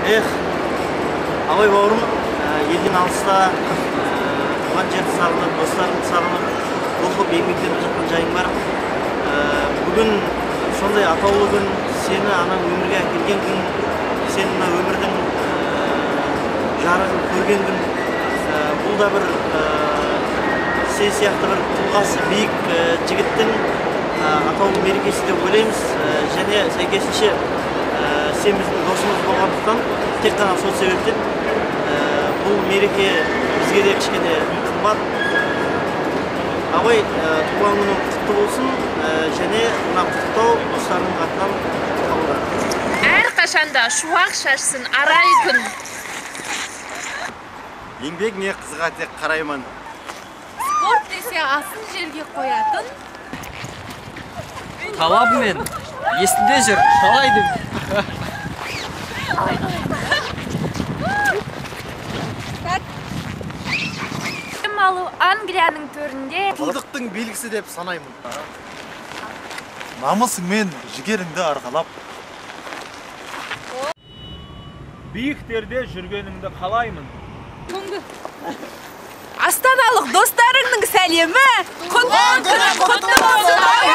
Эх, Абай бауырым, елден алыста, туған жерді сағынып, достарыңды сағынып, оқып, еңбектеніп жатқан жайың бар. Бүгін сондай атаулы күн, сені анаң өмірге әкелген күн, сен мына өмірдің жарығын көрген күн. Бұл да бір сен сияқты бір тұлғасы биік жігіттің атаулы мерекесі деп ойлаймыз. Және сәйкесінше сен біздің досымыз болғандықтан, тек қана сол себептен бұл мереке бізге де кішкене қымбат. Абай, туған күнің құтты болсын, және мына құттықтау достарыңның атынан қабылда. Әрқашанда шуақ шашсын арай күн. Еңбегіңе қызыға тек қараймын. Спорт десе асын жерге қоятын. Талабымен есінде жүр, талайдың. Дем алу Англияның төрінде. Құлдықтың белгісі деп санаймын. Намысыңмен жігеріңді арқалап. Биіктерде жүргеніңді қалаймын. Астаналық достарыңның сәлемі құтты күнің құтты болсын, Абай!